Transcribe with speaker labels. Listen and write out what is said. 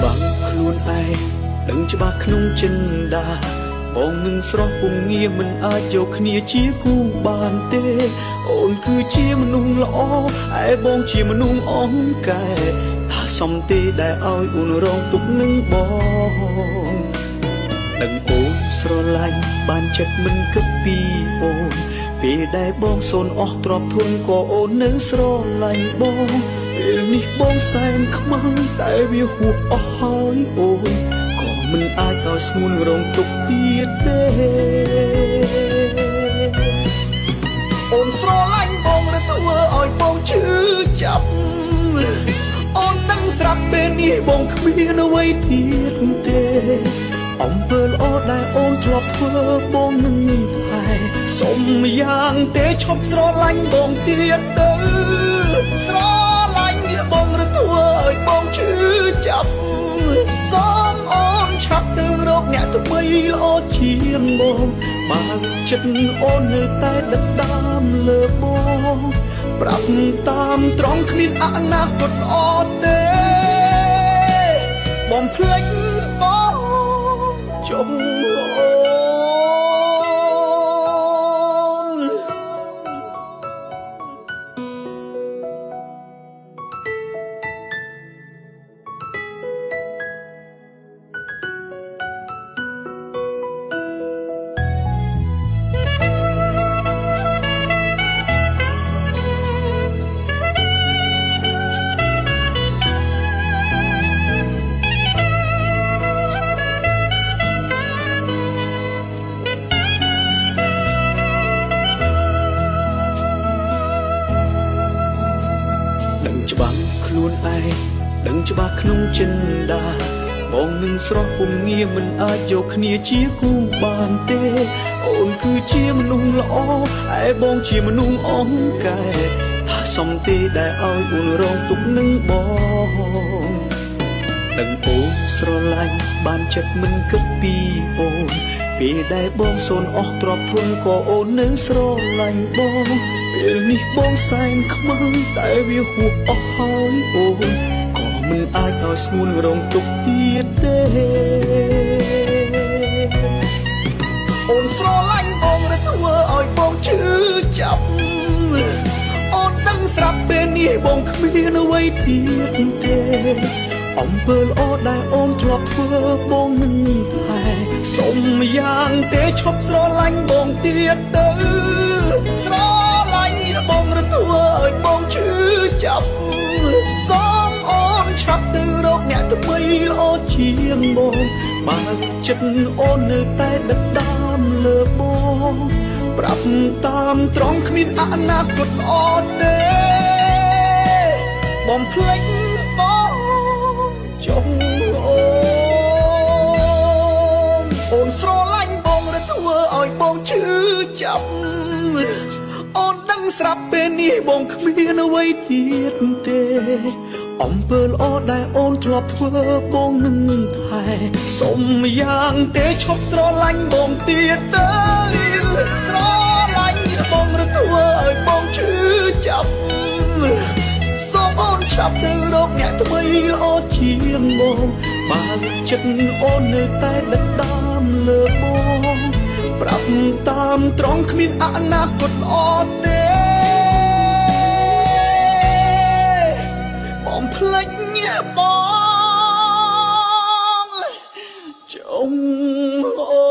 Speaker 1: ច្បាស់ខ្លួនឯងដឹងច្បាស់ក្នុងចិន្តាបងនឹងស្រស់ពុំងាមិនអាចយកគ្នាជាគូបានទេអូនគឺជាមនុស្សល្អឯបងជាមនុស្សអង្កែថាសំទេដែលឲ្យអូនរងទុកនឹងបងដឹងអូនស្រឡាញ់បានចិត្តមិនគិតពីអូនពេលដែលបងសូនអស់ទ្រព្យធនក៏អូននៅស្រឡាញ់បងពេលនេះបងសែនខ្មាំងតែវាហួសអស់ហើយអូនក៏មិនអាចឲ្យស្ងួនរងទុកទៀតទេអូនស្រឡាញ់បងឬធ្វើឲ្យបងឈឺចាប់អូនដឹងស្រាប់ពេលនេះបងគ្មានអ្វីទៀតទេអំពើល្អដែលអូនធ្លាប់ធ្វើបងនឹងថែសុំយ៉ាងទេឈប់ស្រឡាញ់បងទៀតទៅស្រឡាញ់បងឬធ្វើឲ្យបងឈឺចាប់សូមអូនឆាប់ទៅរកអ្នកថ្មីល្អជាងបងបើចិត្តអូននៅតែដិតដាមលើបងប្រាប់តាមត្រង់គ្មានអនាគតល្អទេបងភ្លេចបងចុងអូនច្បាស់ខ្លួនឯងដឹងច្បាស់ក្នុងចិន្តាបងនឹងស្រស់ពុំងាមិនអាចយកគ្នាជាគូបានទេអូនគឺជាមនុស្សល្អឯបងជាមនុស្សអង្កែថាសំទេដែលឲ្យអូនរងទុកនឹងបងដឹងអូនស្រឡាញ់បានចិត្តមិនគិតពីអូនពេលដែលបងសូនអស់ទ្រព្យធនក៏អូននៅស្រឡាញ់បងពេលនេះបងសែនខ្មាំងតែវាហួសអស់ហើយអូនក៏មិនអាចឲ្យស្ងួនរងទុកទៀតទេអូនស្រឡាញ់បងឬធ្វើឲ្យបងឈឺចាប់អូនដឹងស្រាប់ពេលនេះបងគ្មានអ្វីទៀតទេអំពើល្អដែលអូនធ្លាប់ធ្វើបងនឹងថែសុំយ៉ាងទេឈប់ស្រឡាញ់បងទៀតទៅស្រឡាញ់បងឬធ្វើឲ្យបងឈឺចាប់សូមអូនឆាប់ទៅរកអ្នកថ្មីល្អជាងបងបើចិត្តអូននៅតែដិតដាមលើបងប្រាប់តាមត្រង់គ្មានអនាគតល្អទេបងភ្លេចបងចុងអូនអូនស្រឡាញ់បងឬធ្វើឲ្យបងឈឺចាប់អូនដឹងស្រាប់ពេលនេះបងគ្មានអ្វីទៀតទេអំពើល្អដែលអូនធ្លាប់ធ្វើបងនឹងថែសុំយ៉ាងទេឈប់ស្រឡាញ់បងទៀតទៅស្រឡាញ់បងឬធ្វើឲ្យបងឈឺចាប់សូមអូនឆាប់ទៅរកអ្នកថ្មីល្អជាងបងបើចិត្តអូននៅតែដិតដាមលើបងប្រាប់តាមត្រង់គ្មានអនាគតល្អទេបងភ្លេចបងចុងអូ